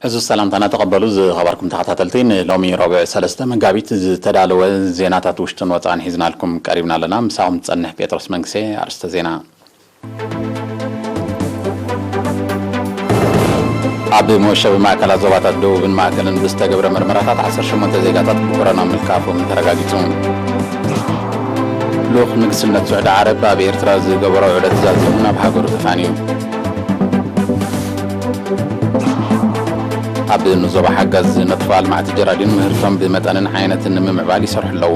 ሕዙ ሰላምታና ተቐበሉ። ዝኸበርኩም ተኸታተልቲ፣ ንሎሚ ረቡዕ ሰለስተ መጋቢት ዝተዳለወ ዜናታት ውሽጥን ወፃእን ሒዝናልኩም ቀሪብና ኣለና። ምሳኹም ዝፀንሕ ጴጥሮስ መንግሴ። ኣርስተ ዜና። ኣብ መወሸቢ ማእከላት ዞባታት ደቡብን ማእከልን ብዝተገብረ መርመራታት ዓሰርተ ሸሞንተ ዜጋታት ብኮሮና ምልካፎም ተረጋጊጹ። ልኡኽ ንግስነት ስዑዲ ዓረብ ኣብ ኤርትራ ዝገበሮ ዑደት ዛዚሙ ናብ ሃገሩ ተፋንዩ። ኣብ ንዞባ ሓጋዝ ዝነጥፉ ኣልማዕቲ ጀራዲን ምህርቶም ብመጠንን ዓይነትን ንምምዕባል ይሰርሑ ኣለዉ።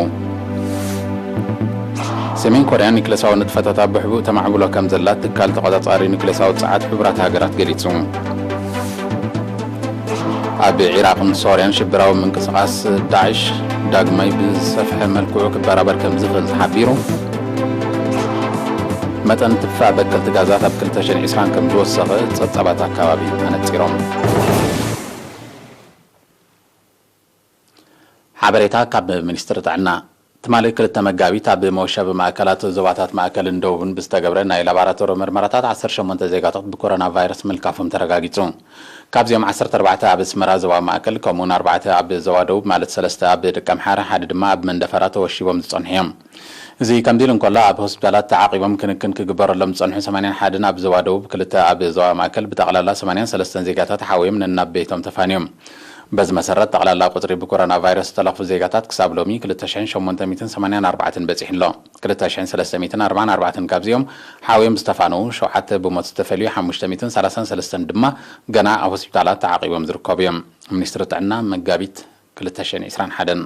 ሰሜን ኮርያ ኒክለሳዊ ንጥፈታታ ብሕቡእ ተማዕብሎ ከም ዘላ ትካል ተቖጻጻሪ ኒክለሳዊ ጸዓት ሕቡራት ሃገራት ገሊጹ። ኣብ ዒራቕን ሶርያን ሽበራዊ ምንቅስቓስ ዳዕሽ ዳግማይ ብዝሰፍሐ መልክዑ ክበራበር ከም ዝኽእል ተሓቢሩ። መጠን ትፋእ በከልቲ ጋዛት ኣብ ክልተ ሽሕን ዕስራን ከም ዝወሰኸ ጸብጻባት ኣካባቢ ኣነጺሮም። ሓበሬታ ካብ ሚኒስትሪ ጥዕና። ትማሊ ክልተ መጋቢት ኣብ መወሸቢ ማእከላት ዞባታት ማእከልን ደቡብን ብዝተገብረ ናይ ላቦራቶሪ ምርመራታት ዓሰርተ ሸሞንተ ዜጋታት ብኮሮና ቫይረስ ምልካፎም ተረጋጊጹ። ካብዚኦም ዓሰርተ ኣርባዕተ ኣብ ኣስመራ ዞባ ማእከል፣ ከምኡውን ኣርባዕተ ኣብ ዞባ ደቡብ፣ ማለት ሰለስተ ኣብ ደቀምሓረ፣ ሓደ ድማ ኣብ መንደፈራ ተወሺቦም ዝጸንሑ እዮም። እዚ ከምዚ ኢሉ እንከሎ፣ ኣብ ሆስፒታላት ተዓቒቦም ክንክን ክግበረሎም ዝጸንሑ ሰማንያን ሓደን ኣብ ዞባ ደቡብ፣ ክልተ ኣብ ዞባ ማእከል፣ ብጠቕላላ ሰማንያን ሰለስተን ዜጋታት ሓውዮም ነናብ ቤቶም ተፋንዮም። በዚ መሰረት፣ ጠቕላላ ቁጽሪ ብኮሮና ቫይረስ ዝተለኽፉ ዜጋታት ክሳብ ሎሚ ክልተ ሽሕን ሸሞንተ ሚእትን ሰማንያን ኣርባዕተን በጺሑ ኣሎ። ክልተ ሽሕን ሰለስተ ሚእትን ኣርባዓን ኣርባዕተን ካብዚኦም ሓውዮም ዝተፋነዉ፣ ሸውዓተ ብሞት ዝተፈልዩ፣ ሓሙሽተ ሚእትን ሰላሳን ሰለስተን ድማ ገና ኣብ ሆስፒታላት ተዓቒቦም ዝርከቡ እዮም። ሚኒስትሪ ጥዕና፣ መጋቢት ክልተ ሽሕን ዕስራን ሓደን።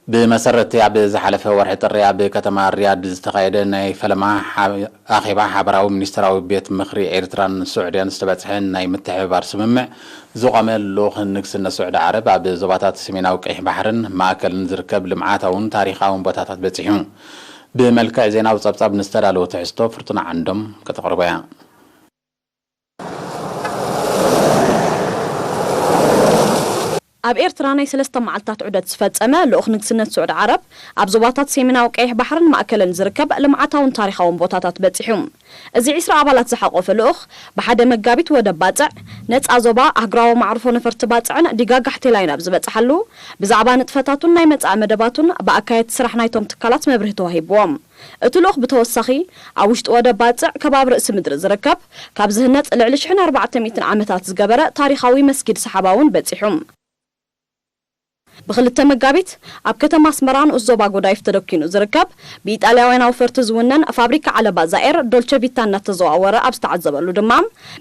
ብመሰረት እቲ ኣብ ዝሓለፈ ወርሒ ጥሪ ኣብ ከተማ ሪያድ ዝተኻየደ ናይ ፈለማ ሓ-፣ ኣኼባ ሓበራዊ ሚኒስትራዊ ቤት ምኽሪ ኤርትራን ስዑድያን ዝተበጽሐ ናይ ምትሕብባር ስምምዕ፣ ዝቖመ ልኡኽ ንግስነት ስዑዲ ዓረብ ኣብ ዞባታት ሰሜናዊ ቀይሕ ባሕርን ማእከልን ዝርከብ ልምዓታውን ታሪኻውን ቦታታት በጺሑ። ብመልክዕ ዜናዊ ጸብጻብ ንዝተዳለወ ትሕዝቶ ፍርቱና ዓንዶም ከተቕርቦ እያ። ኣብ ኤርትራ ናይ ሰለስተ መዓልታት ዑደት ዝፈጸመ ልኡኽ ንግስነት ስዑዲ ዓረብ፣ ኣብ ዞባታት ሰሜናዊ ቀይሕ ባሕርን ማእከልን ዝርከብ ልምዓታውን ታሪኻውን ቦታታት በጺሑ። እዚ ዕስራ ኣባላት ዝሓቖፈ ልኡኽ፣ ብሓደ መጋቢት ወደብ ባጽዕ፣ ነጻ ዞባ፣ ኣህጉራዊ መዕርፎ ነፈርቲ ባጽዕን ዲጋ ጋሕቴላይን ኣብ ዝበጽሓሉ፣ ብዛዕባ ንጥፈታቱን ናይ መጻኢ መደባቱን ብኣካየድቲ ስራሕ ናይቶም ትካላት መብርሂ ተዋሂብዎም። እቲ ልኡኽ ብተወሳኺ፣ ኣብ ውሽጢ ወደብ ባጽዕ ከባቢ ርእሲ ምድሪ ዝርከብ፣ ካብ ዝህነጽ ልዕሊ ሽሕን ኣርባዕተ ሚእትን ዓመታት ዝገበረ ታሪኻዊ መስጊድ ሰሓባ እውን በጺሑ። ብክልተ መጋቢት፣ ኣብ ከተማ ኣስመራ ንኡስ ዞባ ጎዳይፍ ተደኪኑ ዝርከብ፣ ብኢጣልያውያን ኣውፈርቲ ዝውነን ፋብሪካ ዓለባ ዛኤር ዶልቸ ቪታ እናተዘዋወረ ኣብ ዝተዓዘበሉ ድማ፣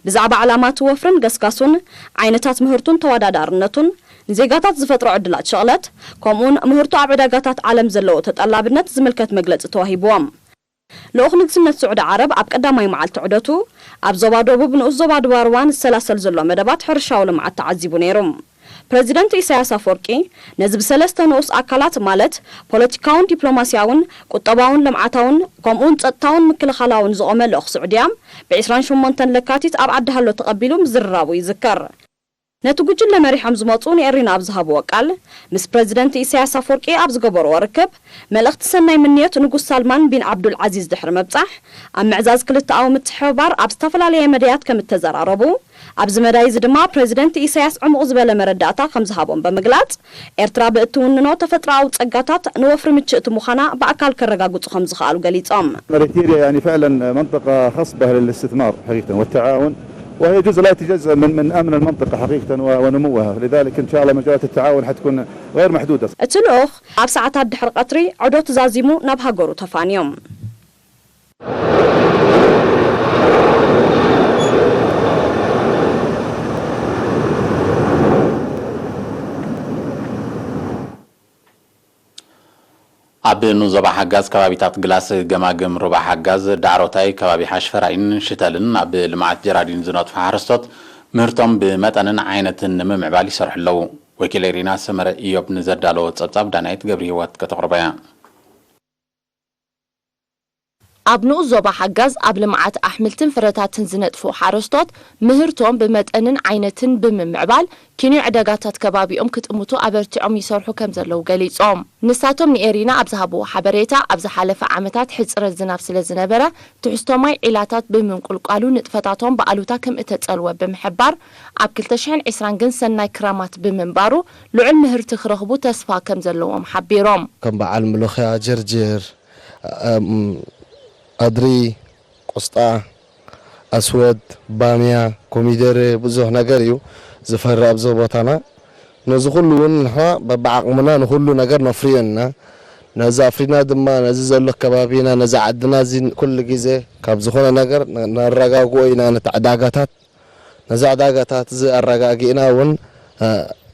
ብዛዕባ ዕላማ እቲ ወፍርን ገስጋሱን፣ ዓይነታት ምህርቱን ተወዳዳርነቱን፣ ንዜጋታት ዝፈጥሮ ዕድላት ሸቕለት፣ ከምኡውን ምህርቱ ኣብ ዕዳጋታት ዓለም ዘለዎ ተጠላብነት ዝምልከት መግለጺ ተዋሂብዎም። ልኡኽ ንግስነት ስዑዲ ዓረብ ኣብ ቀዳማይ መዓልቲ ዑደቱ፣ ኣብ ዞባ ደቡብ ንኡስ ዞባ ድባርዋ ዝሰላሰል ዘሎ መደባት ሕርሻዊ ልምዓት ተዓዚቡ ነይሩ። ፕረዚደንት ኢሳያስ ኣፈወርቂ፣ ነዚ ብሰለስተ ንኡስ ኣካላት፣ ማለት ፖለቲካውን ዲፕሎማስያውን፣ ቁጠባውን ልምዓታውን፣ ከምኡውን ጸጥታውን ምክልኻላውን ዝቖመ ልኡኽ ስዑድያ፣ ብዕስራን ሸሞንተን ለካቲት ኣብ ዓዲ ሃሎ ተቐቢሉ ምዝርራቡ ይዝከር። ነቲ ጉጅለ መሪሖም ዝመጹ ንኤሪና ኣብ ዝሃብዎ ቃል፣ ምስ ፕረዚደንት ኢሳያስ ኣፈወርቂ ኣብ ዝገበርዎ ርክብ፣ መልእኽቲ ሰናይ ምንዮት ንጉስ ሳልማን ቢን ዓብዱል ዓዚዝ ድሕሪ ምብጻሕ፣ ኣብ ምዕዛዝ ክልተኣዊ ምትሕብባር ኣብ ዝተፈላለየ መዳያት ከም እተዘራረቡ፣ ኣብዚ መዳይ እዚ ድማ ፕረዚደንት ኢሳያስ ዕሙቕ ዝበለ መረዳእታ ከም ዝሃቦም ብምግላጽ፣ ኤርትራ ብእትውንኖ ተፈጥሮኣዊ ጸጋታት ንወፍሪ ምችእቲ ምዃና ብኣካል ከረጋግጹ ከም ዝኸኣሉ ገሊጾም። إريتريا يعني فعلًا منطقة خصبة للاستثمار حقيقة والتعاون، وهي جزء لا يتجزأ من، من أمن المنطقة حقيقة و-، ونموها. لذلك إن شاء الله مجالات التعاون حتكون غير محدودة. እቲ ልኡኽ ኣብ ሰዓታት ድሕሪ ቀትሪ ዑደቱ ዛዚሙ ናብ ሃገሩ ተፋንዮም። ኣብ ንዞባ ሓጋዝ ከባቢታት ግላስ፣ ገማግም፣ ሩባ ሓጋዝ፣ ዳዕሮታይ፣ ከባቢ ሓሽፈራይን ሽተልን ኣብ ልምዓት ጀራዲን ዝነጥፉ ሓረስቶት ምህርቶም ብመጠንን ዓይነትን ንምምዕባል ይሰርሑ ኣለዉ። ወኪል ኤሪና ሰመረ ኢዮብ ንዘዳለዎ ጸብጻብ ዳናይት ገብረ ህይወት ከተቕርቦ እያ። ኣብ ንኡስ ዞባ ሓጋዝ ኣብ ልምዓት ኣሕምልትን ፍረታትን ዝነጥፉ ሓረስቶት ምህርቶም ብመጠንን ዓይነትን ብምምዕባል ኪንዮ ዕደጋታት ከባቢኦም ክጥምቱ ኣበርቲዖም ይሰርሑ ከም ዘለዉ ገሊጾም። ንሳቶም ንኤሪና ኣብ ዝሃብዎ ሓበሬታ፣ ኣብ ዝሓለፈ ዓመታት ሕጽረት ዝናብ ስለ ዝነበረ ትሕዝቶ ማይ ዒላታት ብምንቁልቋሉ ንጥፈታቶም ብኣሉታ ከም እተጸልወ ብምሕባር፣ ኣብ ክልተ ሽሕን ዕስራን ግን ሰናይ ክራማት ብምንባሩ ልዑል ምህርቲ ክረኽቡ ተስፋ ከም ዘለዎም ሓቢሮም። ከም በዓል ምሎኽያ፣ ጀርጀር፣ ኣድሪ፣ ቆስጣ፣ ኣስወድ፣ ባምያ፣ ኮሚደረ፣ ብዙሕ ነገር እዩ ዝፈሪ ኣብዚ ቦታና። ነዚ ኩሉ እውን ንሕና በብዓቕምና ንኩሉ ነገር ነፍርዮ ኢና። ነዚ ኣፍሪና ድማ ነዚ ዘሎ ከባቢና፣ ነዚ ዓድና እዚ ኩሉ ግዜ ካብ ዝኾነ ነገር ነ-፣ ነረጋግኦ ኢና። ነቲ ዕዳጋታት፣ ነዚ ዕዳጋታት እዚ ኣረጋጊእና እውን፣ እ፣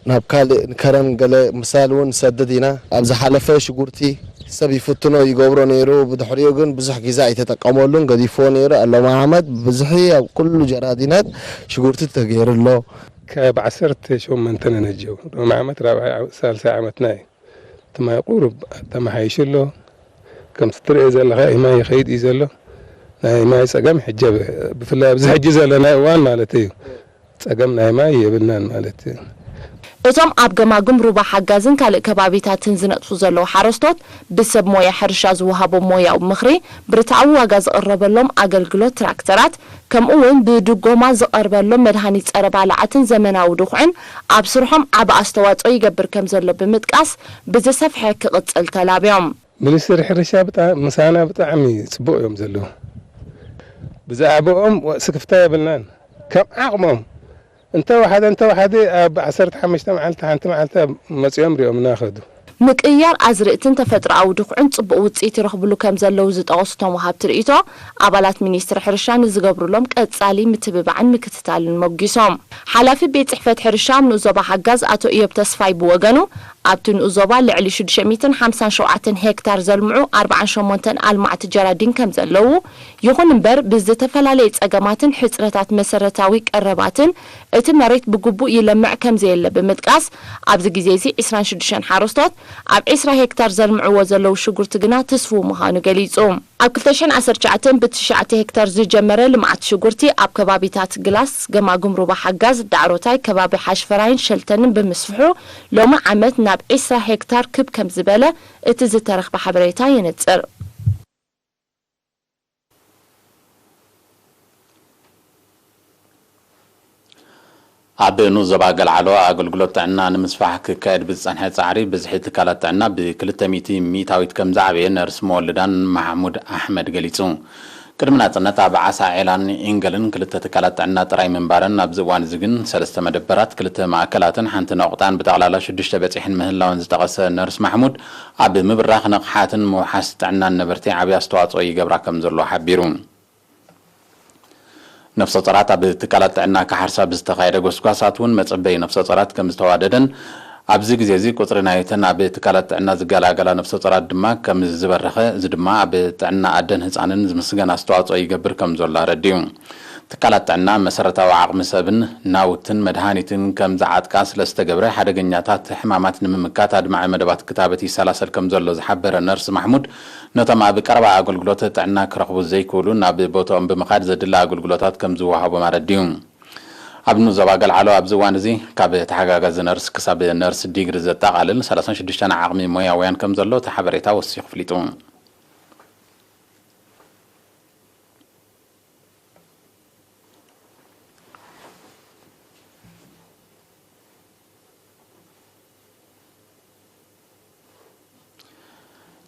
ናብ ካልእ ንከረን ገለ ምሳል እውን ንሰድድ ኢና። ኣብ ዝሓለፈ ሽጉርቲ ሰብ ይፍትኖ ይገብሮ ነይሩ። ብድሕሪኡ ግን ብዙሕ ግዜ ኣይተጠቀመሉን፣ ገዲፍዎ ነይሩ። ሎሚ ዓመት ብብዝሒ ኣብ ኩሉ ጀራዲናት ሽጉርቲ ተገይሩ ኣሎ። ካብ ዓሰርተ ሸሞንተ ነነጀው ሎሚ ዓመት ራብዓይ ዓመት፣ ሳልሳይ ዓመትና እዩ። እቲ ማይ ቁሩብ ተመሓይሹ ኣሎ። ከምቲ ትርእዮ ዘለኻ እዩ፣ ማይ ይኸይድ እዩ ዘሎ። ናይ ማይ ጸገም ሕጂ ኣብ-፣ ብፍላይ ኣብዚ ሕጂ ዘለናዮ እዋን ማለት እዩ፣ ጸገም ናይ ማይ የብልናን ማለት እዩ። እቶም ኣብ ገማግም ሩባ ሓጋዝን ካልእ ከባቢታትን ዝነጥፉ ዘለዉ ሓረስቶት፣ ብሰብ ሞያ ሕርሻ ዝወሃቦም ሞያዊ ምኽሪ፣ ብርትዓዊ ዋጋ ዝቕረበሎም ኣገልግሎት ትራክተራት፣ ከምኡ እውን ብድጎማ ዝቐርበሎም መድሃኒት ጸረ ባልዓትን ዘመናዊ ድኹዕን ኣብ ስርሖም ዓቢ ኣስተዋጽኦ ይገብር ከም ዘሎ ብምጥቃስ፣ ብዝሰፍሐ ክቕጽል ተላብዮም። ሚኒስትሪ ሕርሻ ብጣ-፣ ምሳና ብጣዕሚ ጽቡቕ እዮም ዘለዉ። ብዛዕባኦም ወ-፣ ስክፍታ የብልናን። ከም ዓቕሞም እንተወሓደ፣ እንተወሓደ ኣብ ዓሰርተ ሓሙሽተ መዓልቲ፣ ሓንቲ መዓልቲ ኣብ መጺኦም ሪኦም እናኸዱ። ምቅይያር ኣዝርእትን ተፈጥሮኣዊ ድኹዕን ጽቡቕ ውጽኢት ይረኽብሉ ከም ዘለዉ ዝጠቐሱ እቶም ወሃብቲ ርእይቶ፣ ኣባላት ሚኒስትሪ ሕርሻ ንዝገብሩሎም ቀጻሊ ምትብባዕን ምክትታልን ሞጊሶም። ሓላፊ ቤት ጽሕፈት ሕርሻ ኣብ ንኡስ ዞባ ሓጋዝ ኣቶ ኢዮብ ተስፋይ ብወገኑ፣ ኣብቲ ንኡስ ዞባ ልዕሊ ሽዱሽተ ሚእትን ሓምሳን ሸውዓተን ሄክታር ዘልምዑ ኣርባዓን ሸሞንተን ኣልማዕቲ ጀራዲን ከም ዘለዉ፣ ይኹን እምበር ብዝተፈላለየ ጸገማትን ሕጽረታት መሰረታዊ ቀረባትን እቲ መሬት ብግቡእ ይለምዕ ከም ዘየለ ብምጥቃስ፣ ኣብዚ ግዜ እዚ ዕስራን ሽዱሽተን ሓረስቶት ኣብ ዕስራ ሄክታር ዘልምዕዎ ዘለዉ ሽጉርቲ ግና ትስፉው ምዃኑ ገሊጹ። ኣብ ክልተ ሽሕን ዓሰርተ ትሽዓተን ብትሽዓተ ሄክታር ዝጀመረ ልምዓት ሽጉርቲ ኣብ ከባቢታት ግላስ፣ ገማግም ሩባ ሓጋዝ፣ ዳዕሮታይ፣ ከባቢ ሓሽፈራይን ሸልተንን ብምስፍሑ፣ ሎሚ ዓመት ናብ ዕስራ ሄክታር ክብ ከም ዝበለ እቲ ዝተረኽበ ሓበሬታ የነጽር። ኣብ ንኡስ ዞባ ገልዓሎ ኣገልግሎት ጥዕና ንምስፋሕ ክካየድ ብዝጸንሐ ጻዕሪ፣ ብዝሒ ትካላት ጥዕና ብክልተ ሚእቲ ሚእታዊት ከም ዝዓበየ ነርስ መወልዳን ማሕሙድ ኣሕመድ ገሊጹ። ቅድሚ ናጽነት ኣብ ዓሳ ዔላን ኢንገልን ክልተ ትካላት ጥዕና ጥራይ ምንባረን፣ ኣብዚ እዋን እዚ ግን ሰለስተ መደበራት፣ ክልተ ማእከላትን ሓንቲ ነቑጣን ብጠቕላላ ሽዱሽተ በጺሕን ምህላወን ዝጠቐሰ ነርስ ማሕሙድ፣ ኣብ ምብራኽ ንቕሓትን ምውሓስ ጥዕናን ነበርቲ ዓቢ ኣስተዋጽኦ ይገብራ ከም ዘሎ ሓቢሩ። ነፍሰ ጾራት ኣብ ትካላት ጥዕና ክሓርሳ ብዝተኻየደ ጎስጓሳት እውን መጸበዪ ነፍሰ ጾራት ከም ዝተዋደደን ኣብዚ ግዜ እዚ ቁጽሪ ናይተን ኣብ ትካላት ጥዕና ዝገላገላ ነፍሰ ጾራት ድማ ከም ዝበረኸ፣ እዚ ድማ ኣብ ጥዕና ኣደን ህጻንን ዝምስገን ኣስተዋጽኦ ይገብር ከም ዘሎ ኣረዲኡ። ትካላት ጥዕና መሰረታዊ ዓቕሚ ሰብን ናውትን መድሃኒትን ከም ዝዓጥቃ ስለ ዝተገብረ፣ ሓደገኛታት ሕማማት ንምምካት ኣድማዒ መደባት ክታበት ይሰላሰል ከም ዘሎ ዝሓበረ ነርስ ማሕሙድ፣ ነቶም ኣብ ቀረባ ኣገልግሎት ጥዕና ክረኽቡ ዘይክእሉ ናብ ቦታኦም ብምኻድ ዘድሊ ኣገልግሎታት ከም ዝወሃቦም ኣረዲኡ። ኣብ ንኡስ ዞባ ገልዓሎ ኣብዚ እዋን እዚ ካብ ተሓጋጋዚ ነርስ ክሳብ ነርስ ዲግሪ ዘጠቓልል ሰላሳን ሽዱሽተን ዓቕሚ ሞያውያን ከም ዘሎ እቲ ሓበሬታ ወሲኹ ኣፍሊጡ።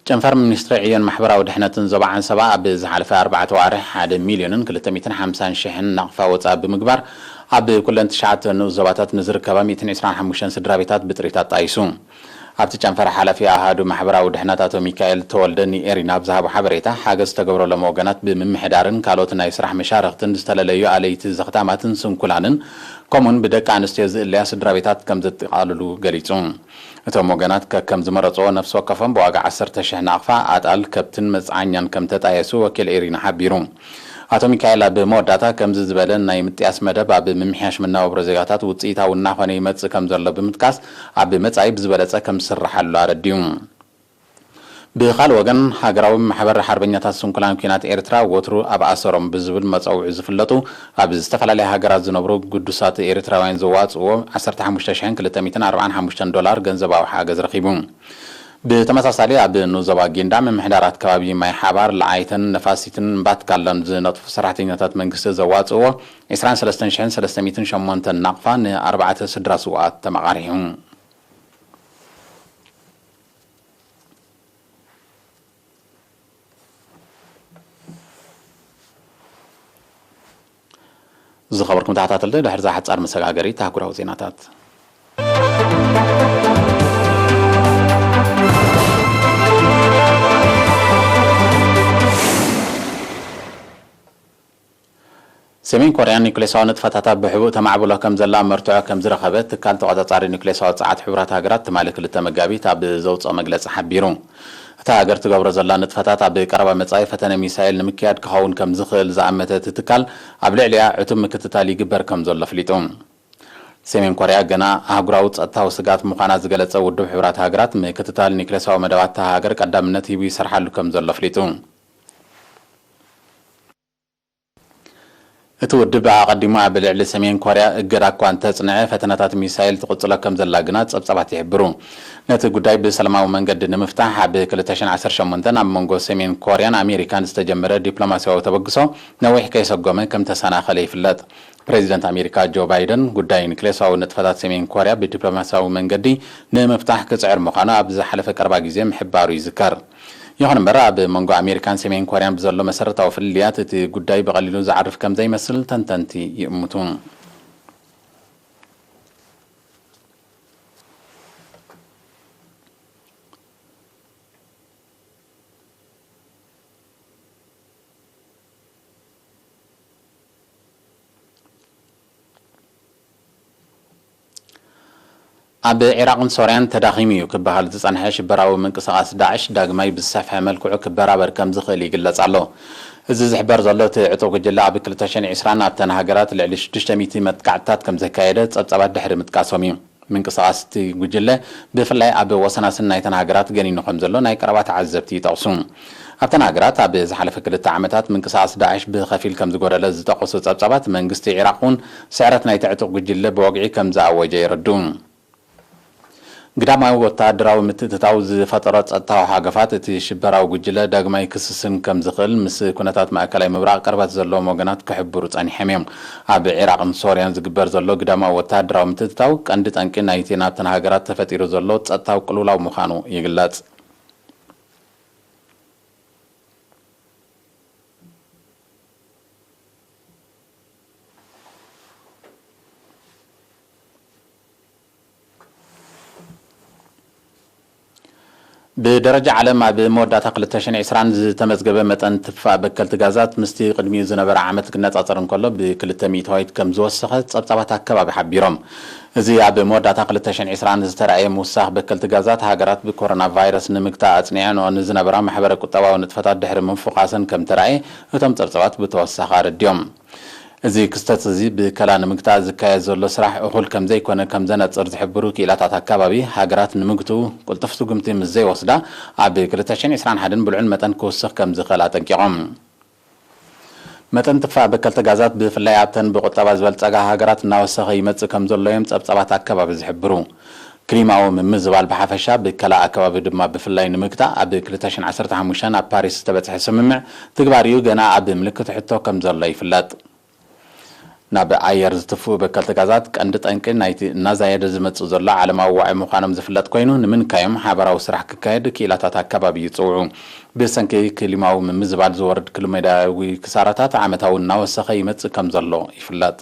ጨንፈር ሚኒስትሪ ዕዮን ማሕበራዊ ድሕነትን ዞባ ዓንሰባ ኣብ ዝሓለፈ ኣርባዕተ ዋርሕ ሓደ ሚልዮንን ክልተ ሚእትን ሓምሳን ሽሕን ናቕፋ ወጻኢ ብምግባር፣ ኣብ ኩለን ትሽዓተ ንኡስ ዞባታት ንዝርከባ ሚእትን ዕስራን ሓሙሽተን ስድራ ቤታት ብጥሪት ኣጣይሱ። ኣብቲ ጨንፈር ሓላፊ ኣሃዱ ማሕበራዊ ድሕነት ኣቶ ሚካኤል ተወልደ ንኤሪና ኣብ ዝሃቦ ሓበሬታ፣ ሓገዝ ዝተገብረሎም ወገናት ብምምሕዳርን ካልኦት ናይ ስራሕ መሻርኽትን ዝተለለዩ ኣለይቲ ዘኽታማትን ስንኩላንን፣ ከምኡውን ብደቂ ኣንስትዮ ዝእለያ ስድራ ቤታት ከም ዘጠቓልሉ ገሊጹ። እቶም ወገናት ከከም ዝመረጽዎ ነፍሲ ወከፎም ብዋጋ ዓሰርተ ሽሕ ናቕፋ፣ ኣጣል፣ ከብትን መጽዓኛን ከም ተጣየሱ ወኪል ኤሪና ሓቢሩ። ኣቶ ሚካኤል ኣብ መወዳእታ፣ ከምዚ ዝበለ ናይ ምጥያስ መደብ ኣብ ምምሕያሽ መነባብሮ ዜጋታት ውጽኢታዊ እናኾነ ይመጽእ ከም ዘሎ ብምጥቃስ፣ ኣብ መጻኢ ብዝበለጸ ከም ዝስርሓሉ ኣረዲኡ። ብኻልእ ወገን፣ ሃገራዊ ማሕበር ሓርበኛታት ስንኩላን ኲናት ኤርትራ፣ ወትሩ ኣብ ኣሰሮም ብዝብል መጸውዒ ዝፍለጡ፣ ኣብ ዝተፈላለያ ሃገራት ዝነብሩ ግዱሳት ኤርትራውያን ዘዋጽእዎ ዓሰርተ ሓሙሽተ ሽሕን ክልተ ሚእትን ኣርባዓን ሓሙሽተን ዶላር ገንዘባዊ ሓገዝ ረኺቡ። ብተመሳሳሊ፣ ኣብ ንኡስ ዞባ ጊንዳዕ ምምሕዳራት ከባቢ ማይ ሓባር፣ ለዓይተን ነፋሲትን እምባትካለን ዝነጥፉ ሰራሕተኛታት መንግስቲ ዘዋጽእዎ ዕስራን ሰለስተን ሽሕን ሰለስተ ሚእትን ሸሞንተን ናቕፋ ንኣርባዕተ ስድራ ስውኣት ተመቓሪሑ። ዝኸበርኩም ተኸታተልቲ፣ ድሕሪ እዛ ሓጻር መሰጋገሪት ኣህጉራዊ ዜናታት። ሰሜን ኮርያ ኒውክሌሳዊ ንጥፈታታ ብሕቡእ ተማዕብሎ ከም ዘላ መርትዖ ከም ዝረኸበ ትካል ተቖጻጻሪ ኒውክሌሳዊ ጸዓት ሕቡራት ሃገራት ትማሊ ክልተ መጋቢት ኣብ ዘውጽኦ መግለጺ ሓቢሩ። እታ ሃገር ትገብሮ ዘላ ንጥፈታት ኣብ ቀረባ መጻኢ ፈተነ ሚሳይል ንምክያድ ክኸውን ከም ዝኽእል ዝኣመተ እቲ ትካል፣ ኣብ ልዕሊኣ ዕቱብ ምክትታል ይግበር ከም ዘሎ ኣፍሊጡ። ሰሜን ኮርያ ገና ኣህጉራዊ ጸጥታዊ ስግኣት ምዃና ዝገለጸ ውድብ ሕቡራት ሃገራት፣ ምክትታል ኒውክሌሳዊ መደባት እታ ሃገር ቀዳምነት ሂቡ ይሰርሓሉ ከም ዘሎ ኣፍሊጡ። እቲ ውድብ ኣቐዲሙ ኣብ ልዕሊ ሰሜን ኮርያ እገዳ እኳ እንተጽንዐ፣ ፈተነታት ሚሳይል ትቕጽሎ ከም ዘላ ግና ጸብጻባት ይሕብሩ። ነቲ ጉዳይ ብሰላማዊ መንገዲ ንምፍታሕ፣ ኣብ ክልተ ሽሕን ዓሰርተ ሸሞንተን ኣብ መንጎ ሰሜን ኮርያን ኣሜሪካን ዝተጀመረ ዲፕሎማስያዊ ተበግሶ ነዊሕ ከይሰጎመ ከም ተሰናኸለ ይፍለጥ። ፕሬዚደንት ኣሜሪካ ጆ ባይደን፣ ጉዳይ ኒክሌሳዊ ንጥፈታት ሰሜን ኮርያ ብዲፕሎማስያዊ መንገዲ ንምፍታሕ ክጽዕር ምዃኑ ኣብ ዝሓለፈ ቀረባ ግዜ ምሕባሩ ይዝከር። ይኹን እምበር፣ ኣብ መንጎ ኣሜሪካን ሰሜን ኮርያን ብዘሎ መሰረታዊ ፍልልያት፣ እቲ ጉዳይ ብቐሊሉ ዝዓርፍ ከም ዘይመስል ተንተንቲ ይእምቱ። ኣብ ዒራቕን ሶርያን ተዳኺሙ እዩ ክበሃል ዝጸንሐ ሽበራዊ ምንቅስቓስ ዳዕሽ፣ ዳግማይ ብዝሰፍሐ መልክዑ ክበራበር ከም ዝኽእል ይግለጽ ኣሎ። እዚ ዝሕበር ዘሎ፣ እቲ ዕጡቕ ጉጅለ ኣብ ክልተ ሽሕን ዕስራን ኣብተን ሃገራት ልዕሊ ሽዱሽተ ሚእቲ መጥቃዕትታት ከም ዘካየደ ጸብጻባት ድሕሪ ምጥቃሶም እዩ። ምንቅስቓስ እቲ ጉጅለ፣ ብፍላይ ኣብ ወሰናስን ናይተን ሃገራት ገኒኑ ከም ዘሎ ናይ ቀረባ ተዓዘብቲ ይጠቕሱ። ኣብተን ሃገራት ኣብ ዝሓለፈ ክልተ ዓመታት ምንቅስቓስ ዳዕሽ ብኸፊል ከም ዝጎደለ ዝጠቐሱ ጸብጻባት፣ መንግስቲ ዒራቕ እውን ስዕረት ናይቲ ዕጡቕ ጉጅለ ብወግዒ ከም ዝኣወጀ የረድኡ። ግዳማዊ ወተሃደራዊ ምትእትታው ዝፈጠሮ ጸጥታዊ ሃገፋት፣ እቲ ሽበራዊ ጉጅለ ዳግማይ ክስስን ከም ዝኽእል ምስ ኩነታት ማእከላይ ምብራቕ ቅርበት ዘለዎም ወገናት ክሕብሩ ጸኒሖም እዮም። ኣብ ዒራቕን ሶርያን ዝግበር ዘሎ ግዳማዊ ወተሃደራዊ ምትእትታው፣ ቀንዲ ጠንቂ ናይቲ ናብተን ሃገራት ተፈጢሩ ዘሎ ጸጥታዊ ቅልውላው ምዃኑ ይግለጽ። ብደረጃ ዓለም፣ ኣብ መወዳእታ ክልተ ሽሕን ዕስራን ዝተመዝገበ መጠን ትፋ በከልቲ ጋዛት፣ ምስቲ ቅድሚኡ ዝነበረ ዓመት ክነጻጸር እንከሎ፣ ብክልተ ሚእታዊት ከም ዝወሰኸ ጸብጻባት ኣከባቢ ሓቢሮም። እዚ ኣብ መወዳእታ ክልተ ሽሕን ዕስራን ዝተራእየ ምውሳኽ በከልቲ ጋዛት፣ ሃገራት ብኮሮና ቫይረስ ንምግታእ ኣጽኒዐንኦ ንዝነበራ ማሕበረ ቁጠባዊ ንጥፈታት ድሕሪ ምፍዃሰን ከም ተራእየ እቶም ጸብጻባት ብተወሳኺ ኣረዲኦም። እዚ ክስተት እዚ ብከላ ንምግታእ ዝካየድ ዘሎ ስራሕ እኹል ከም ዘይኮነ ከም ዘነጽር ዝሕብሩ ክኢላታት ኣከባቢ፣ ሃገራት ንምግትኡ ቅልጡፍ ስጉምቲ ምስ ዘይወስዳ፣ ኣብ ክልተ ሽሕን ዕስራን ሓደን ብልዑል መጠን ክውስኽ ከም ዝኽእል ኣጠንቂቖም። መጠን ትፋ በከልቲ ጋዛት፣ ብፍላይ ኣብተን ብቁጠባ ዝበልጸጋ ሃገራት፣ እናወሰኸ ይመጽእ ከም ዘሎ እዮም ጸብጻባት ኣከባቢ ዝሕብሩ። ክሊማዊ ምምዝባል ብሓፈሻ፣ ብከላ ኣከባቢ ድማ ብፍላይ ንምግታእ፣ ኣብ ክልተ ሽሕን ዓሰርተ ሓሙሽተን ኣብ ፓሪስ ዝተበጽሐ ስምምዕ ትግባሪኡ ገና ኣብ ምልክት ሕቶ ከም ዘሎ ይፍለጥ። ናብ ኣየር ዝትፍኡ በከልቲ ጋዛት ቀንዲ ጠንቂ ናይቲ እናዛየደ ዝመጽእ ዘሎ ዓለማዊ ዋዒ ምዃኖም ዝፍለጥ ኮይኑ፣ ንምንካዮም ሓባራዊ ስራሕ ክካየድ ክኢላታት ኣከባቢ ይጽውዑ። ብሰንኪ ክሊማዊ ምምዝባል ዝወርድ ክሊሜዳዊ ክሳራታት ዓመታዊ እናወሰኸ ይመጽእ ከም ዘሎ ይፍለጥ።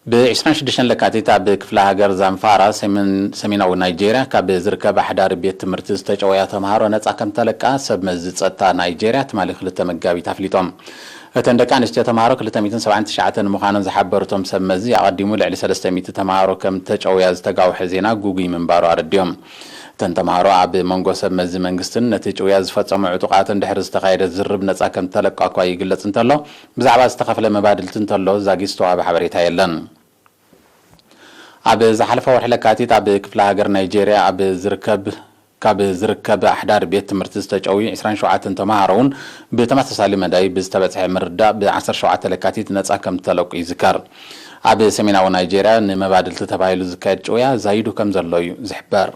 ብ ዕስራን ሽዱሽተን ለካቲት ኣብ ክፍለ ሃገር ዛምፋራ፣ ሰሜን-፣ ሰሜናዊ ናይጄርያ፣ ካብ ዝርከብ ኣሕዳሪ ቤት ትምህርቲ ዝተጨወያ ተምሃሮ ነጻ ከም ተለቃ ሰብ መዚ ጸጥታ ናይጄርያ ትማሊ ክልተ መጋቢት ኣፍሊጦም። እተን ደቂ ኣንስትዮ ተምሃሮ ክልተ ሚእትን ሰብዓን ትሽዓተን ምዃነን ዝሓበሩ እቶም ሰብ መዚ፣ ኣቐዲሙ ልዕሊ ሰለስተ ሚእቲ ተምሃሮ ከም ተጨውያ ዝተጋውሐ ዜና ግጉይ ምንባሩ ኣረዲኦም። እተን ተምሃሮ ኣብ መንጎ ሰብ መዚ መንግስትን ነቲ ጭውያ ዝፈጸሙ ዕጡቓትን ድሕሪ ዝተኻየደ ዝርብ ነጻ ከም ተለቃኳ ይግለጽ እንተሎ፣ ብዛዕባ ዝተኸፍለ መባድልቲ እንተሎ ዛጊት ዝተዋህበ ሓበሬታ የለን። ኣብ ዝሓለፈ ወርሒ ለካቲት ኣብ ክፍለ ሃገር ናይጄርያ ኣብ ዝርከብ ካብ ዝርከብ ኣሕዳሪ ቤት ትምህርቲ ዝተጨውዩ ዕስራን ሸውዓተን ተምሃሮ እውን ብተመሳሳሊ መዳይ ብዝተበጽሐ ምርዳእ ብ ዓሰርተ ሸውዓተ ለካቲት ነጻ ከም ተለቁ ይዝከር። ኣብ ሰሜናዊ ናይጄርያ ንመባድልቲ ተባሂሉ ዝካየድ ጭውያ ዛይዱ ከም ዘሎ እዩ ዝሕበር።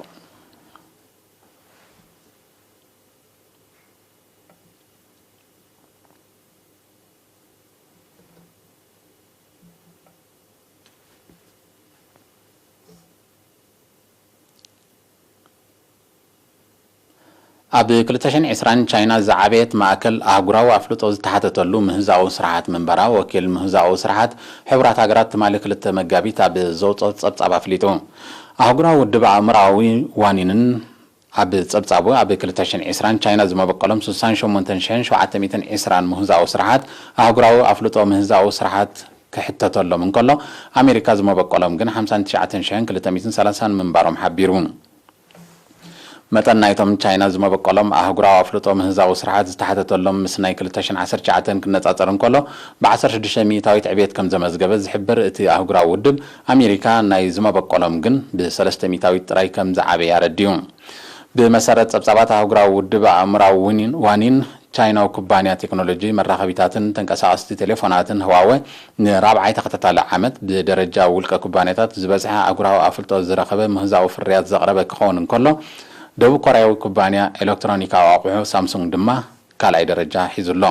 ኣብ ክልተ ሽሕን ዕስራን ቻይና ዝዓበየት ማእከል ኣህጉራዊ ኣፍልጦ ዝተሓተተሉ ምህዛዊ ስርሓት ምንባራ ወኪል ምህዛዊ ስርሓት ሕቡራት ሃገራት ትማሊ ክልተ መጋቢት ኣብ ዘውፅኦ ጸብጻብ ኣፍሊጡ። ኣህጉራዊ ውድብ ኣእምራዊ ዋኒንን ኣብ ጸብጻቡ ኣብ ክልተ ሽሕን ዕስራን ቻይና ዝመበቀሎም ስሳን ሸሞንተን ሽሕን ሸውዓተ ሚእትን ዕስራን ምህዛዊ ስርሓት ኣህጉራዊ ኣፍልጦ ምህዛዊ ስርሓት ክሕተተሎም እንከሎ ኣሜሪካ ዝመበቀሎም ግን ሓምሳን ትሽዓተን ሽሕን ክልተ ሚእትን ሰላሳን ምንባሮም ሓቢሩ። መጠን ናይቶም ቻይና ዝመበቀሎም ኣህጉራዊ ኣፍልጦ ምህዛዊ ስርሓት ዝተሓተተሎም ምስ ናይ ክልተ ሽሕን ዓሰርተ ትሽዓተን ክነጻጸር እንከሎ ብ ዓሰርተ ሽዱሽተ ሚእታዊት ዕቤት ከም ዘመዝገበ ዝሕብር እቲ ኣህጉራዊ ውድብ ኣሜሪካ ናይ ዝመበቀሎም ግን ብ ሰለስተ ሚእታዊት ጥራይ ከም ዝዓበየ ኣረዲኡ። ብመሰረት ጸብጻባት ኣህጉራዊ ውድብ ኣእምራዊ ውኒን ዋኒን ቻይናዊ ኩባንያ ቴክኖሎጂ መራኸቢታትን ተንቀሳቐስቲ ቴሌፎናትን ህዋወ ንራብዓይ ተኸታታሊ ዓመት ብደረጃ ውልቀ ኩባንያታት ዝበዝሐ ኣህጉራዊ ኣፍልጦ ዝረኸበ ምህዛዊ ፍርያት ዘቕረበ ክኸውን እንከሎ ደቡብ ኮርያዊ ኩባንያ ኤሌክትሮኒካዊ ኣቑሑ ሳምሱንግ ድማ ካልኣይ ደረጃ ሒዙ ኣሎ።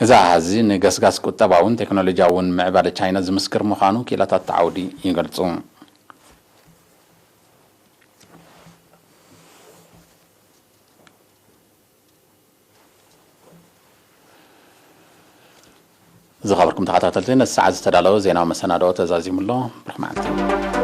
እዚ ኣሃዚ ንገስጋስ ቁጠባውን ቴክኖሎጂያውን ምዕባለ ቻይና ዝምስክር ምዃኑ ክኢላታት ዓውዲ ይገልጹ። ዝኸበርኩም ተኸታተልቲ ነቲ ሰዓት ዝተዳለወ ዜናዊ መሰናድኦ ተዛዚሙ ኣሎ። ብሩኽ መዓልቲ።